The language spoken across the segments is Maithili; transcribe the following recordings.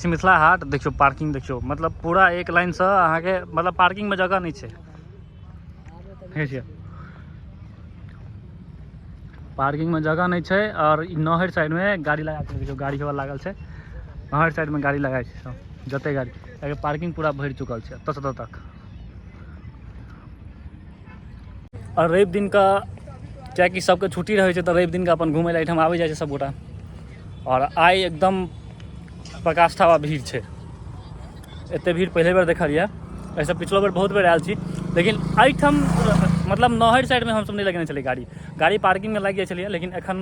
मिथिला हाट देखियौ, पार्किंग देखियौ, मतलब पूरा एक लाइनसँ अहाँके मतलब पार्किंगमे जगह नहि छै। देखै छियै, पार्किंगमे जगह नहि छै। आओर ई नहर साइडमे गाड़ी लगा के देखियौ, गाड़ी हवा लागल छै। नहर साइडमे गाड़ी लगाइ छै सब, जते गाड़ी, कियाकि पार्किंग पूरा भरि चुकल छै एतऽसँ एतऽ तक। आओर रवि दिनके कियाकि सबके छुट्टी रहै छै, तऽ रवि दिनके अपन घुमै लए एहिठाम आबै जाइ छै सबगोटा। आओर आइ एकदम पकाष्ठा भीड़ छै, एते भीड़ पहिले बेर देखलियै। एहिसँ पिछलो बेर बहुत बेर आयल छी, लेकिन एहिठाम मतलब नहर साइडमे हमसब नहि लगेने छलियै गाड़ी। गाड़ी पार्किंगमे लागि जाइ छलियै, लेकिन एखन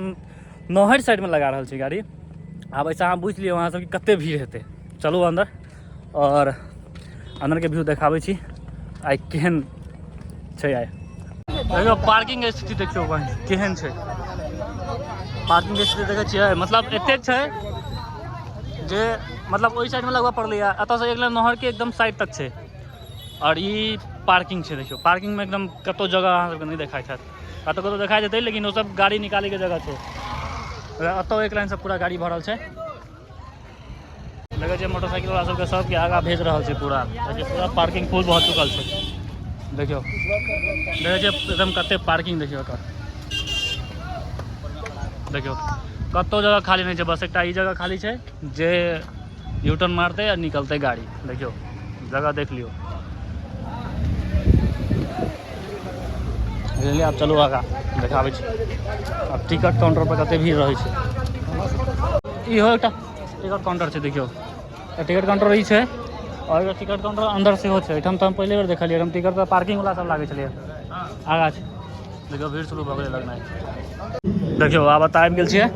नहर साइडमे लगा रहल छी गाड़ी। आब एहिसँ अहाँ बुझि लियौ अहाँ सबके कते भीड़ हेतै। चलू अन्दर, आओर अन्दरके व्यू देखाबै छी आइ केहन छै। आइ देखियौ पार्किंग स्थिति, देखियौ केहन छै पार्किंग स्थिति। देखै छियै, मतलब एतेक छै जे मतलब ओहि साइडमे लगबऽ पड़लैए। एतऽसँ एक लाइन नहरके एकदम साइड तक छै। आओर ई पार्किंग छै, देखियौ पार्किंगमे एकदम कतहु जगह अहाँ सबके नहि देखाइत हैत। कतहु कतहु देखाइ देतै, लेकिन ओ सब गाड़ी निकालैके जगह छै। एतऽ एक लाइनसँ पूरा गाड़ी भरल छै। देखै छियै मोटरसाइकिल वाला सबके सबके आगाँ भेज रहल छै पूरा, ताकि पूरा पार्किंग फुल भऽ चुकल छै। देखियौ, देखै छियै एकदम कते पार्किंग। देखियौ एकर, देखियौ कतहु जगह खाली नहि छै। बस एकटा ई जगह खाली छै जे यू टर्न मारतै आ निकलतै गाड़ी। देखियौ जगह देख लियौ। बुझलियै? आब चलू आगाँ देखाबै छी। आब टिकट काउंटर पर कते भीड़ रहै छै। इहो एकटा टिकट काउंटर छै। देखियौ, टिकट काउंटर ई छै आओर एकटा टिकट काउंटर अंदर सेहो छै। एहिठाम तऽ हम पहिले बेर देखलियै। एहिठाम टिकट तऽ पार्किंग वला सब लागै छलैए, आगाँ छै। देखियौ भीड़ शुरू भऽ गेलै लगनाइ। देखियौ आब एतऽ आबि गेल छियै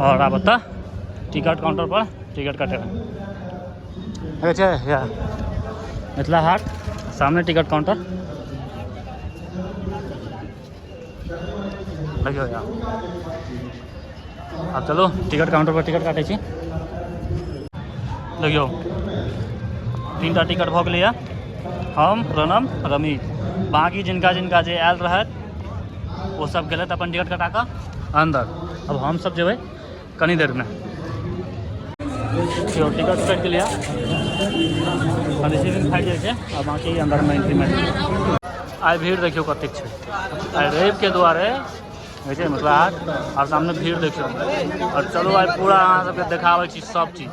आओर आब एतऽ टिकट काउंटर पर टिकट कटेबै। देखै छियै, या मिथिला हाट सामने टिकट काउंटर। देखियौ या आब चलू टिकट काउंटर पर टिकट काटै छी। देखियौ 3टा टिकट भऽ गेलैए, हम, प्रणम, रमीज। बाँकी जिनका जिनका जे आयल रहथि ओ सब गेलथि अपन टिकट कटा कऽ अन्दर। अब हम सब जेबै कनी देरमे। देखियौ टिकट कटि गेलैए, रिसीविंग फाटि जाइ छै आ बाँकी अन्दरमे एंट्रीमे। आइ भीड़ देखियौ कतेक छै। आइ रविके दुआरे होइ छै मिथिला हाट, आओर सामने भीड़ देखियौ। आओर चलू आइ पूरा अहाँ सबके देखाबै छी सब चीज।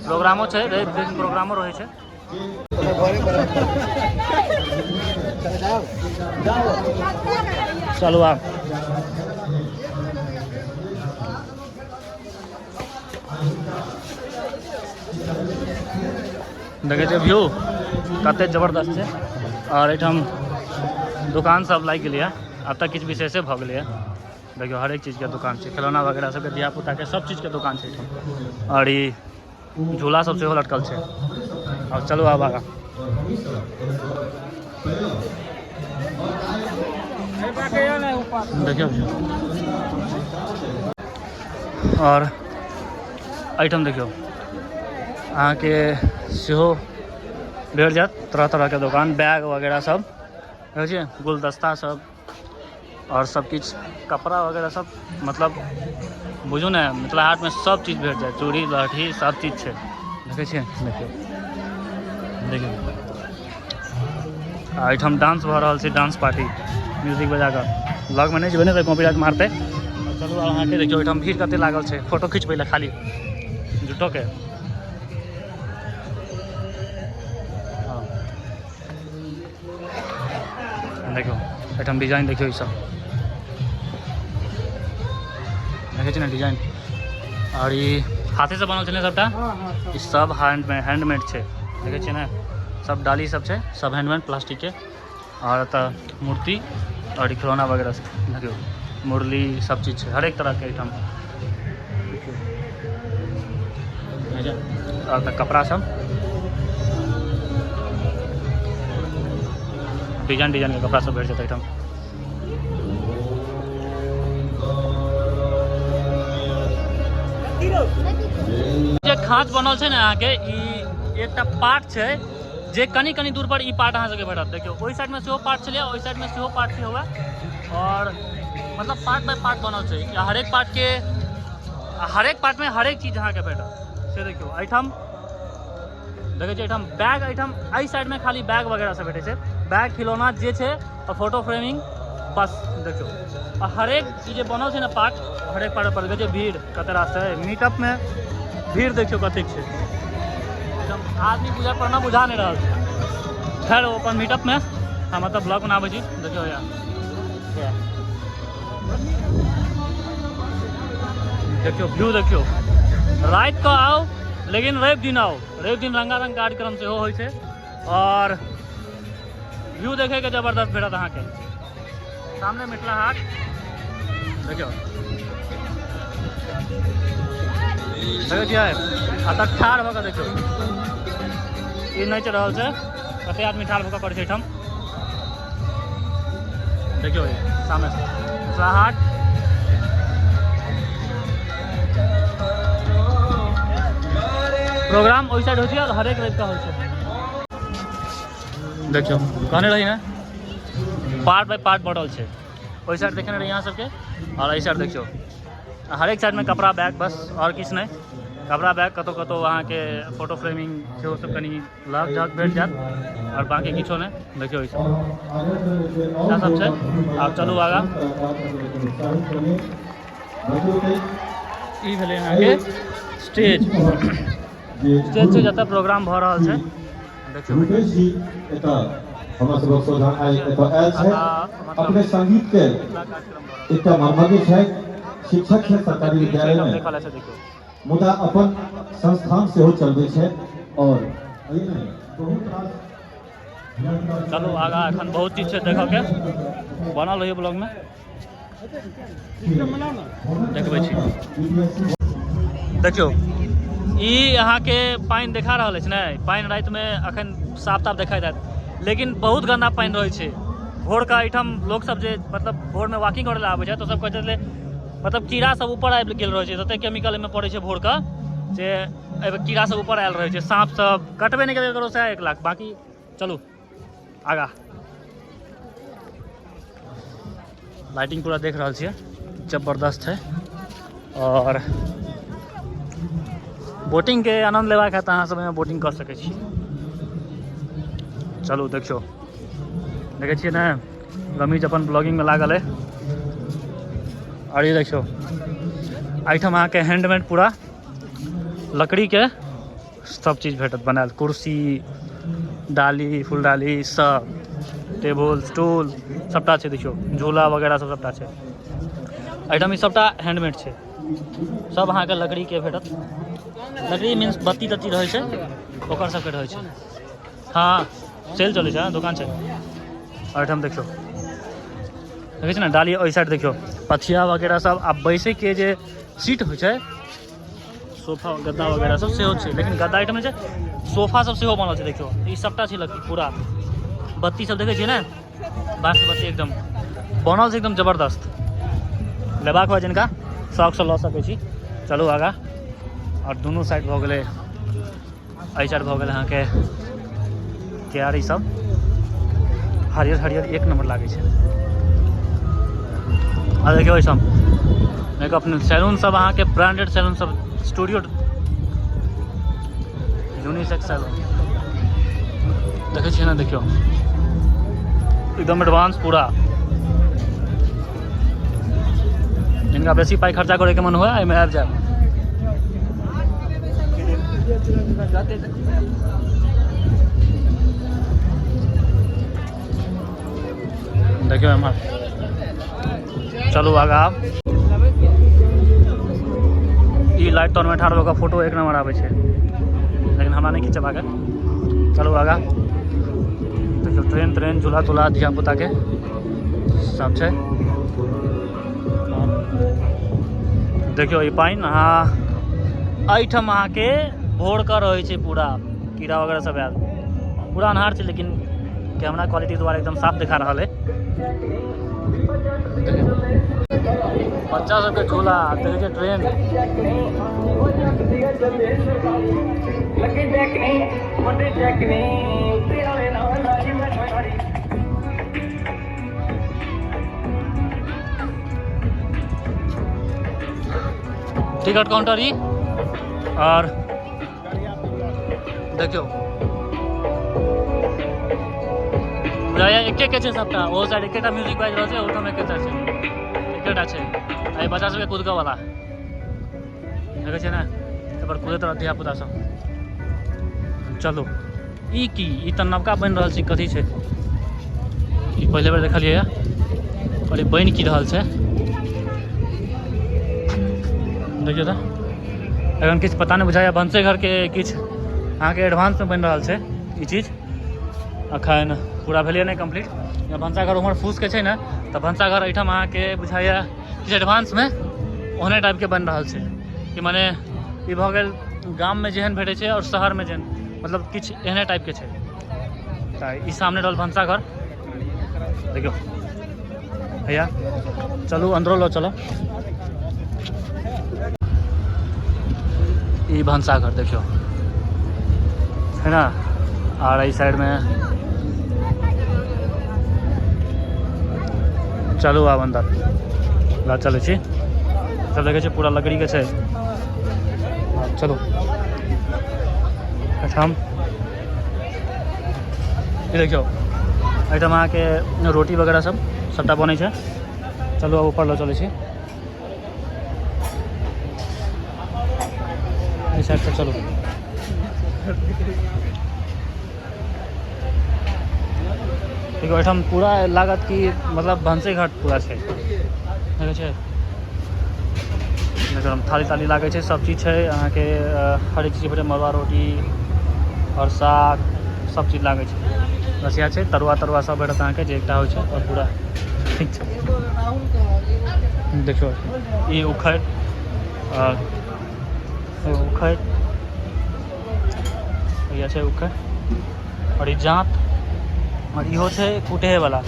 प्रोग्रामो छै, रवि दिन प्रोग्रामो रहै छै। चलू आब देखै छियै व्यू कते जबरदस्त छै। आओर एहिठाम दोकान सब लागि गेलैए, आब तऽ किछु विशेषे भऽ गेलैए। देखियौ हरेक चीजके दोकान छै, खेलौना वगैरह सबके, धियापुताके सब चीजके दोकान छै एहिठाम। आओर ई झूला सब सेहो लटकल छै। आब चलू आब आगाँ। देखियौ, आओर एहिठाम देखियौ अहाँके सेहो भेट जायत तरह तरहके दोकान, बैग वगैरह सब देखै छियै, गुलदस्ता सब आओर सब किछु, कपड़ा वगैरह सब। मतलब बुझू ने मिथिला हाटमे सब चीज भेट जायत, चूड़ी लहठी सब चीज छै। देखै छियै, देखियौ देखियौ। आ एहिठाम डांस भऽ रहल छै, डांस पार्टी म्यूजिक बजा कऽ। लगमे नहि जेबै ने तऽ कॉपीराइट मारतै। चलू आब अहाँके देखियौ एहिठाम भीड़ कते लागल छै फोटो खिचबै लए खाली झूठोके। हँ देखियौ एहिठाम डिजाइन देखियौ, ई सब देखै छियै ने डिजाइन। आओर ई हाथेसँ बनल छै ने सबटा? ई सब हैंडमेड छै। देखै छियै ने, सब डाली सब छै, सब हैंडमेड प्लास्टिकके। आओर एतऽ मूर्ति आओर ई खिलौना वगैरह सब देखियौ, मुरली सब चीज छै हरेक तरहके एहिठाम। आओर तऽ कपड़ा सब डिजाइन डिजाइनके कपड़ा सब भेट जेतै एहिठाम। जे खाँच बनल छै ने अहाँके, ई एकटा पार्ट छै जे कनि कनि दूर पर ई पार्ट अहाँ सबके भेटत। देखियौ ओहि साइडमे सेहो पार्ट छलै, ओहि साइडमे सेहो पार्ट छै हुए। आओर मतलब पार्ट बाय पार्ट बनल छै। हरेक पार्टके आ हरेक पार्टमे हरेक चीज अहाँके भेटत। से देखियौ एहिठाम देखै छियै, एहिठाम बैग, एहिठाम एहि साइडमे खाली बैग वगैरह सब भेटै छै, बैग खिलौना जे छै आ फोटो फ्रेमिंग बस। देखियौ आ हरेक ई जे बनल छै ने पार्ट, हरेक पार्ट पर देखै छियै भीड़ कते रास छै। मीटअपमे भीड़ देखियौ कतेक छै, एकदम आदमी बुझा पर ना बुझा नहि रहल छै। खैर ओ अपन मीटअपमे हम मतलब ब्लॉग बनाबै छी। देखियौ यार पूरा देखियौ व्यू देखियौ। राति कऽ आउ लेकिन रवि दिन आउ, रवि दिन रंगारंग कार्यक्रम सेहो होइ छै और व्यू देखैके जबरदस्त भेटत अहाँके। सामने मिथिला हाट देखियौ, देखै छियै आ तऽ ठाढ़ भऽ कऽ देखियौ ई नाचि रहल छै, कते आदमी ठाढ़ भऽ कऽ करै छै एहिठाम। देखियौ सामने मिथिला हाट। प्रोग्राम ओहि साइड होइ छै और हरेक रवि का होइ छै। देखियौ कहने रही ने पार्ट बाय पार्ट बढ़ल छै। ओहि साइड देखने रही अहाँ सबके और एहि साइड देखियौ हरेक साइडमे कपड़ा बैग बस और किछु नहि, कपड़ा बैग कतौ कतौ अहाँके फोटो फ्रेमिंग सेहो सब कनि लग झग भेट जायत और बाकी किछो नहि। देखियौ ई सब इएह सब छै। आब चलू आगाँ। ई भेलै अहाँके स्टेज, स्टेज छै जतऽ प्रोग्राम भऽ रहल छै। देखियौ रुपेश जी एतऽ हमरा सबक सोझाँ आइ एतऽ आयल छथि। अपने संगीत के एकटा मर्मज्ञ छथि, शिक्षक छथि सरकारी विद्यालय में, मुदा अपन संस्थान सेहो चलबै छथि और एहिमे बहुत रास। चलू आगाँ, एखन बहुत चीज छै देखऽके, बनल रहियौ ब्लॉगमे, देखबै छी। देखियौ ई अहाँके पानि देखा रहल अछि ने, पानि रातिमे अखन साफ साफ देखाइ देत, लेकिन बहुत गन्दा पानि रहै छै। भोरके एहिठाम लोकसब जे मतलब भोरमे वॉकिंग करै लए आबै छै तऽ सब कहै छै मतलब कीड़ा सब ऊपर आबि गेल रहै छै, तते केमिकल एहिमे पड़ै छै भोरके जे एहिमे कीड़ा सब ऊपर आयल रहै छै, साँप सब कटबे नहि केलकै ककरो सएह 1 लाख। बाकी चलू आगाँ लाइटिंग पूरा देख रहल छियै, जबरदस्त है। और बोटिंग के आनंद लेबाक है तऽ अहाँ सब एहिमे बोटिंग कऽ सकै छी। चलू देखियौ, देखै छियै ने रमीज अपन ब्लॉगिंगमे लागल है। और ई देखियौ एहिठाम अहाँके हैंडमेड पूरा लकड़ीके सब चीज भेटत बनायल, कुर्सी डाली फुलडाली सब, टेबुल स्टूल सबटा छै। देखियौ झूला वगैरह सब सबटा छै एहिठाम, ई सबटा हैंडमेड छै, सब अहाँके लकड़ीके भेटत। लकड़ी मीन्स बत्ती तत्ती रहै छै ओकर सबके रहै छै। हाँ सेल चलै छै, दोकान छै। और एहिठाम देखियौ, देखै छियै ने डाली ओहि साइड देखियौ पथिया वगैरह सब, आ बैसैके जे सीट होइ छै सोफा गद्दा वगैरह सब सेहो छै, लेकिन गद्दा एहिठाम नहि छै, सोफा सब सेहो बनल छै। देखियौ ई सबटा छै लकड़ी पूरा, बत्ती सब देखै छियै ने, बाँसके बत्ती एकदम बनल छै एकदम जबरदस्त। लेबाक हुए जिनका शौकसँ लऽ सकै छी। चलू आगाँ। और दुनू साइड भऽ गेलै, एहि साइड भऽ गेल अहाँके क्यारी सब, हरियर हरियर एक नंबर लागै छै। आ देखियौ एहिठाम मेकअप सैलून सब अहाँके ब्रांडेड सैलून सब, स्टूडियो यूनिसेक्स सैलून देखै छियै ने, देखियौ एकदम एडवांस पूरा। जिनका बेसी पाइ खर्चा करैके मन हुए एहिमे आबि जायब। देखियौ एम्हर चलू आगाँ। ई लाइट तोरमे ठाढ़ भऽ कऽ फोटो एक नंबर आबै छै, लेकिन हमरा नहि खिंचेबाक है। चलू आगाँ। देखियौ ट्रेन त्रेन झूला तूला धियापुताके सब छै। देखियौ ई पानि अहाँ एहिठाम अहाँके भोर कऽ रहै छै पूरा, कीड़ा वगैरह सब आयल, पूरा अन्हार छै, लेकिन कैमरा क्वालिटी द्वारा एकदम साफ दिखा रहल है। बच्चा सबके झूला देखै छियै, ट्रेन टिकट काउंटर ई। आओर देखियौ बुझाइया एके के छै सबटा, ओहो साइड एकेटा म्यूजिक बाजि रहल छै, ओहोठाम एकेटा छै, एकेटा छै। आ ई बच्चा सबके कुदकऽ वाला देखै छियै ने, एहिपर कुदैत रहत धिया पुता सब। चलू ई की, ई तऽ नवका बनि रहल छै, कथी छै ई? पहिले बेर देखलियै और ई बनि की रहल छै देखियौ तऽ एखन किछु पता नहि बुझाइया। भनसे घरके किछु अहाँके एडवांसमे बनि रहल छै ई चीज, अखन पूरा भेलैए नहि कम्प्लीट। भनसाघर उम्हर फूसके छै ने, तऽ भनसाघर एहिठाम अहाँके बुझाइया किछु एडवांसमे ओहने टाइपके बनि रहल छै कि मने ई भऽ गेल गाममे जेहन भेटै छै आओर शहरमे जेहन, मतलब किछु एहने टाइपके छै। तऽ ई सामने रहल भनसाघर, देखियौ भैया। चलू अन्दरो लो चलो। ई भनसाघर देखियौ है ना। आर एहि साइडमे चलू, आब अन्दर लऽ चलै छी। सब देखै छी पूरा लकड़ीके छै। चलू एहिठाम ई देखियौ, एहिठाम अहाँके रोटी वगैरह सब सबटा बनै छै। चलू आब ऊपर लऽ चलै छी एहि साइडसँ। चलू देखियौ, एहिठाम पूरा लागत कि मतलब भनसे घाट पूरा छै। देखै छै देखियौ, थाली ताली लागै छै, सब चीज छै अहाँके, हरेक चीज भेटत, मड़ुआ रोटी आओर साग सब चीज लागै छै। बस इएह छै, तरुआ तरुआ सब भेटत अहाँके जे एकटा होइ छै। आओर पूरा ठीक छै। देखियौ ई उखड़ि आओर उखड़ि इएह छै उखड़ि आओर ई जाँत आओर इहो छै कुटहेवला,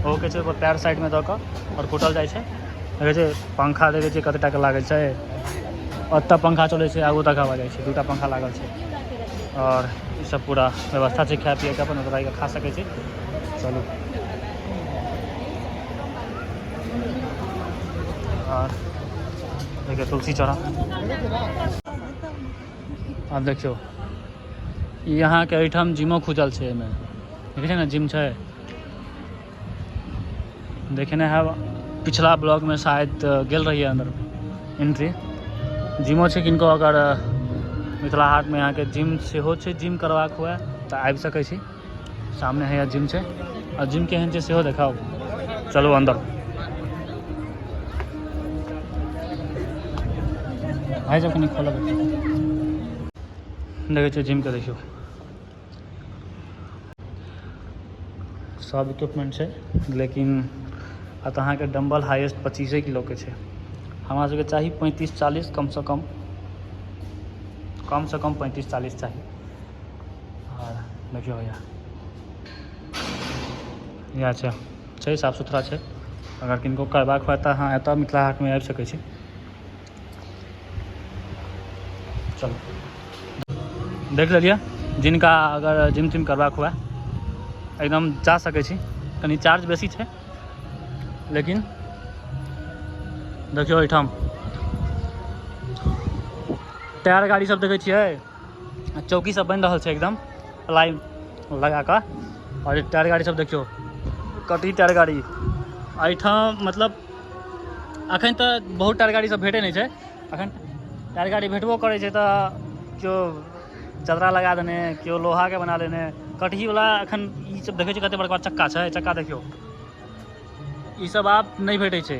ओहो के छै पैर साइडमे दऽ कऽ आओर कुटल जाइ छै। देखै छै पंखा, देखै छियै कते टाके लागल छै। ओतऽ पंखा चलै छै, आगू तक हवा जाइ छै, दूटा पंखा लागल छै। आओर ई सब पूरा व्यवस्था छै खाय पियैके, अपन ओतऽ कऽ खा सकै छी। चलू आओर देखियौ तुलसी चौरा। आब देखियौ ई अहाँके एहिठाम जिमो खुजल छै एहिमे, देखै छै ने जिम छै, देखेने हैब पिछला ब्लॉगमे शायद गेल रहियै अन्दर एंट्री। जिमो छै, किनको अगर मिथिला हाटमे अहाँके जिम सेहो छै, जिम करबाक हुए तऽ आबि सकै छी। सामने हैया जिम छै आ जिम केहन छै सेहो देखाउ। चलू अन्दर भाइ सब, कनि खोलब। देखै छियै जिमके, देखियौ सब इक्विपमेंट छै। लेकिन एतऽ अहाँके डम्बल हाइएस्ट 25 किलोके छै, हमरा सबके चाही 35-40 कमसँ कम, कमसँ कम 35-40 चाही। आओर देखियौ भैया इएह छै, छै साफ सुथरा छै। अगर किनको करबाक हुए तऽ अहाँ एतऽ मिथिला हाटमे आबि सकै छी। चलू देख लेलियै, जिनका अगर जिम तिम करबाक हुए एकदम जा सकै छी। कनि चार्ज बेसी छै लेकिन। देखियौ एहिठाम टायर गाड़ी सब देखै छियै, चौकी सब बनि रहल छै एकदम प्लाई लगा कऽ। आओर टायर गाड़ी सब देखियौ, कटी टायर गाड़ी एहिठाम, मतलब अखन तऽ बहुत टायर गाड़ी सब भेटै नहि छै। अखन टायर गाड़ी भेटबो करै छै तऽ केओ चदरा लगा देने, केओ लोहाके बना लेने। कटहीवला अखन ई सब देखै छियै कते बड़का चक्का छै, चक्का देखियौ। ई सब आब नहि भेटै छै,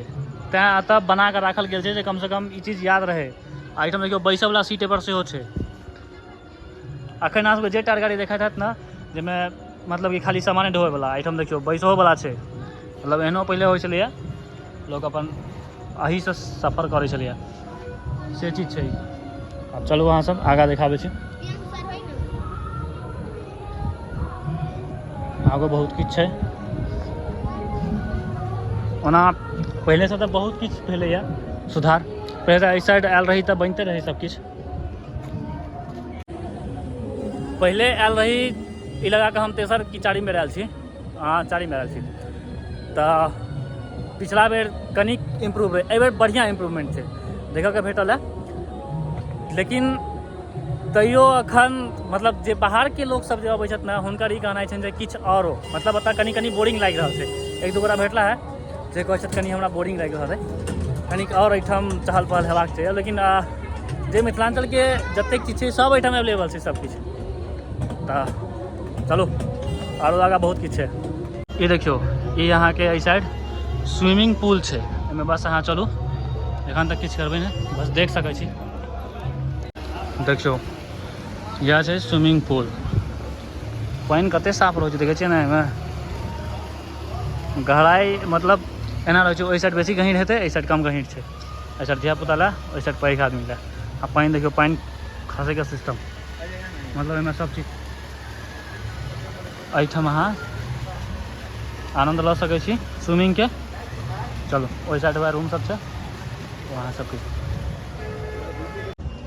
तैँ एतऽ बना कऽ राखल गेल छै जे कमसँ कम ई चीज याद रहै। आ एहिठाम देखियौ बैसयवला सीट एहिपर सेहो छै। अखन अहाँ सबके जे टायर गाड़ी देखैत हैत ने, जाहिमे मतलब कि खाली सामाने ढोएवला, एहिठाम देखियौ बैसहोवला छै। मतलब एहनो पहिले होइ छलैए, लोक अपन एहीसँ सफर करै छलैए, से चीज छै। आब चलू अहाँ सब आगाँ देखाबै छी, आगो बहुत किछु छै। ओना पहिलेसँ तऽ बहुत किछु भेलैए सुधार। पहिले तऽ एहि साइड आयल रही तऽ बनिते रहै सब किछु। पहिले आयल रही ई लगा कऽ हम तेसर कि चारिम बेर आयल छी, हँ चारिम बेर आयल छी। तऽ पिछला बेर कनिक इम्प्रूव रहै, एहि बेर बढ़िआँ इम्प्रूवमेंट छै देखऽके भेटल है। लेकिन तैयो अखन मतलब जे बाहरके लोकसभ जे अबै छथि ने, हुनकर ई कहनाइ छनि जे किछु आरो, मतलब एतऽ कनि कनि बोरिंग लागि रहल छै। एक दू गोटा भेटला है जे कहै छथि कनि हमरा बोरिंग लागि रहल है, कनिक आओर एहिठाम चहल पहल हेबाक चाही। लेकिन जे मिथिलाञ्चलके जतेक चीज छै सब एहिठाम एवेलेबल छै सब किछु। तऽ चलू आरो आगाँ बहुत किछु छै। ई देखियौ, ई अहाँके एहि साइड स्विमिंग पूल छै। एहिमे बस अहाँ चलू, एखन तक किछु करबै नहि, बस देख सकै छी। देखियौ, इएह छै स्विमिंग पूल। पानि कते साफ रहै छै देखै छियै ने। एहिमे गहराइ मतलब एना रहै छै, ओहि साइड बेसी गहीँर हेतै, एहि साइड कम गहीँर छै। एहि साइड धियापुता लए, ओहि साइड पैघ आदमी लए। आ पानि देखियौ, पानि खसैके सिस्टम, मतलब एहिमे सब चीज। एहिठाम अहाँ आनन्द लऽ सकै छी स्विमिंगके। चलू ओहि साइड वएह रूम सब छै, वहाँ सब किछु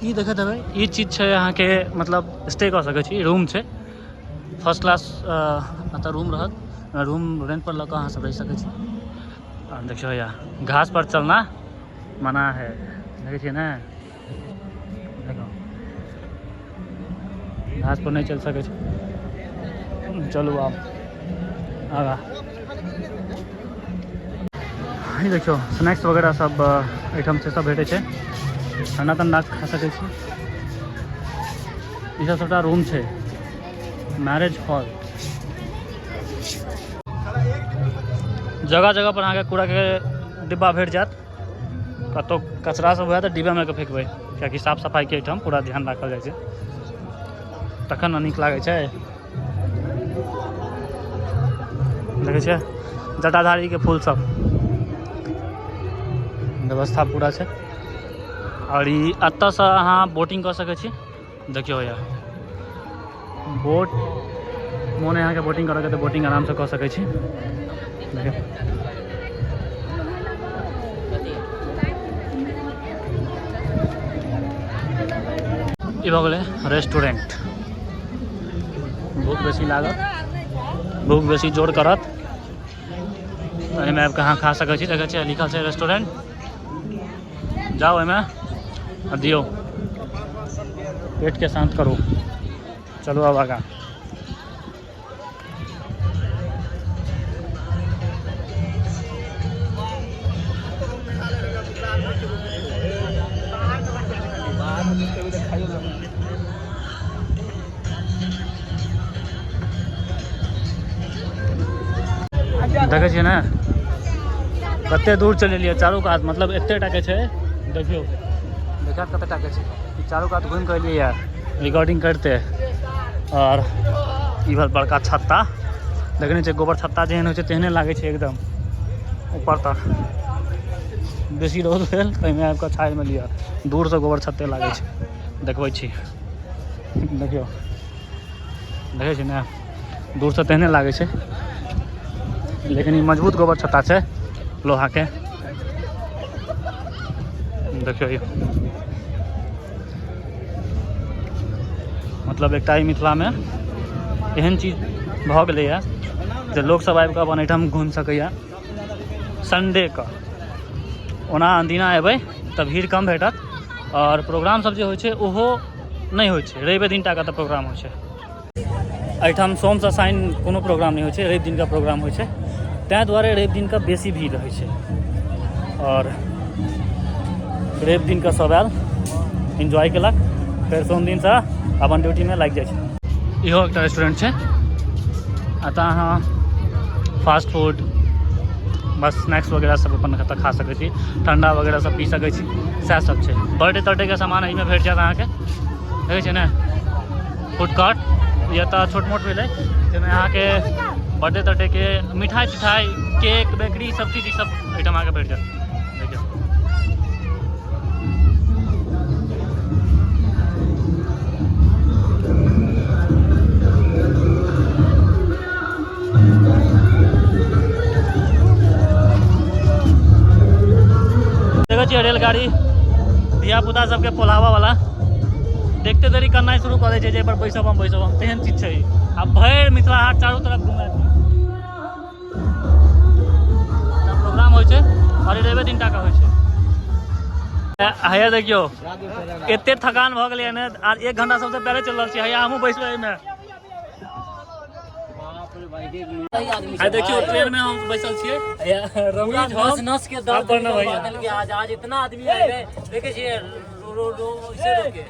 ई देखैत हेबै। ई चीज छै अहाँके, मतलब स्टे कऽ सकै छी, रूम छै फर्स्ट क्लास। एतऽ रूम रहत, रूम रेंट पर लऽ कऽ अहाँ सब रहि सकै छी। आ देखियौ या घास पर चलना मना है, देखै छियै ने? देखो, घास पर नहि चलि सकै छै। चलू आब आगाँ। ई देखियौ, स्नैक्स वगैरह सब एहिठाम से सब भेटै छै, ठण्डा तण्डा खा सकै छी। ई सब सबटा रूम छै, मैरेज हॉल। जगह जगह पर अहाँके कूड़ाके डिब्बा भेट जायत। कतहु कचरा सब हुए तऽ डिब्बामे कऽ फेकबै, कियाकि साफ सफाइके एहिठाम पूरा ध्यान राखल जाइ छै, तखन ने नीक लागै छै। देखै छियै जटाधारीके फूल सब, व्यवस्था पूरा छै। आओर ई एतऽसँ अहाँ बोटिंग कऽ सकै छी। देखियौ यार बोट, मोन अहाँके बोटिंग करऽके तऽ बोटिंग आरामसँ कऽ सकै छी। देखियौ, ई भऽ गेलै रेस्टोरेंट। भूख बेसी लागत, भूख बेसी जोर करत तऽ एहिमे आबि कऽ अहाँ खा सकै छी। देखै छियै लिखल छै रेस्टोरेंट, जाउ एहिमे आ दियौ, पेटके शान्त करू। चलू आब आगाँ। देखै छियै ने कते दूर चलि एलियै। चारू कात मतलब एते टाके छै, देखियौ देखा कते टाके छै। ई चारू कात घुमि कऽ एलियै रिकॉर्डिंग करिते। आओर ई भेल बड़का छत्ता, देखने छै गोबर छत्ता जेहन होइ छै तेहने लागै छै एकदम ऊपर तक। बेसी रौद भेल तऽ एहिमे आबि कऽ छायामे लिअ, दूरसँ गोबर छत्ते लागै छै। देखबै छी, देखियौ, देखै छी ने, दूरसँ तेहने लागै छै, लेकिन ई मजबूत गोबर छत्ता छै लोहाके। देखियौ, ई मतलब एकटा ई मिथिलामे एहन चीज भऽ गेलैए जे लोकसभ आबि कऽ अपन एहिठाम घुमि सकैए संडेके। ओना अनदिना एबै तऽ भीड़ कम भेटत, आओर प्रोग्राम सब जे होइ छै ओहो नहि होइ छै, रवि दिन टाके तऽ प्रोग्राम होइ छै। एहिठाम सोमसँ शनि कोनो प्रोग्राम नहि होइ छै, रवि दिनका प्रोग्राम होइ छै, ताहि दुआरे रवि दिनका बेसी भीड़ रहै छै। आओर रवि दिनका सब आयल, एन्जॉय केलक, फेर सोम दिनसँ अपन ड्यूटीमे लागि जाइ छै। इहो एकटा रेस्टोरेंट छै, एतऽ अहाँ फास्ट फूड बस स्नैक्स वगैरह सब अपन एतऽ खा सकै छी, ठण्डा वगैरह सब पी सकै छी, सएह सब छै। बर्थडे तर्थडे सामान एहिमे भेट जायत अहाँके। देखै छियै ने फूड कार्ट, ई एतऽ छोट मोट भेलै जाहिमे अहाँके बर्थडे तर्थडे के मिठाई तिठाई, केक, बेकरी सब चीज, ई सब एहिठाम अहाँके भेट जायत। देखियौ, देखै छियै रेलगाड़ी, धिया पुता सबके पोलाबऽ वाला, देखते देरी करनाइ शुरू कऽ दै छै जे पर बैसब हम, बैसब हम, तेहन चीज छै। आ भरि मिथिला हाट चारू तरफ घुमै प्रोग्राम होइ छै, और रवि दिन टाका होइ छै। हैया देखियौ, एते थकान भऽ गेलै ने। आर एक घंटा सबसे पहले चलि रहल छी। हैया हमहूँ बैसबै एहिमे। आइ देखियौ, ट्रेन में हम बैसल छियै। हैया रमीज, हम नस नस के आ दर्द प्रणव भैया। बादल के आज आज इतना आदमी आ गए, देखे छियै, रो रो रो ऐसे रोके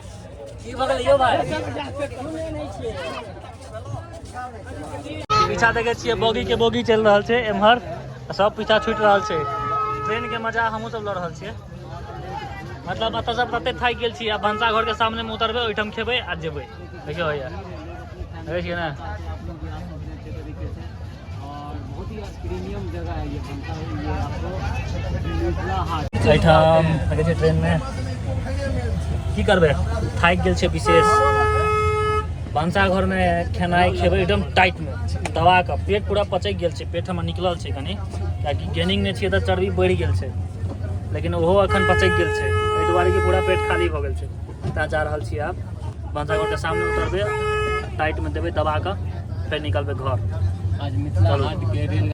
की भऽ गेलै यौ भाई? पीछा देखे छियै, बोगी के बोगी चलि रहल छै एम्हर आ सब पीछा छूटि रहल छै। ट्रेन के मजा हमहूँ सब लऽ रहल छियै। मतलब एतऽ सब तते थाकि गेल छी, आ भनसा घर के सामने मे उतरबै, ओहिठाम खेबै आ जेबै। देखियौ भैया, देखै छियै ने? और बहुत ही प्रीमियम जगह है ये बनता है ये आपको मिथिला हाट। एहिठाम देखै छियै ट्रेनमे की करबै, थाकि गेल छै विशेष। भनसाघरमे खेनाइ खेबै एकदम टाइटमे दबा कऽ। पेट पूरा पचकि गेल छै, पेट हमर निकलल छै कनि, कियाकि गेनिंग नहि छियै तऽ चर्बी बढ़ि गेल छै, लेकिन ओहो एखन पचकि गेल छै, एहि दुआरे कि पूरा पेट खाली भऽ गेल छै। तऽ जा रहल छियै आब, भनसाघरके सामने उतरबै, टाइटमे देबै दबा कऽ, फेर निकलबै घर। आज मिथिला चलू। हाट के रेल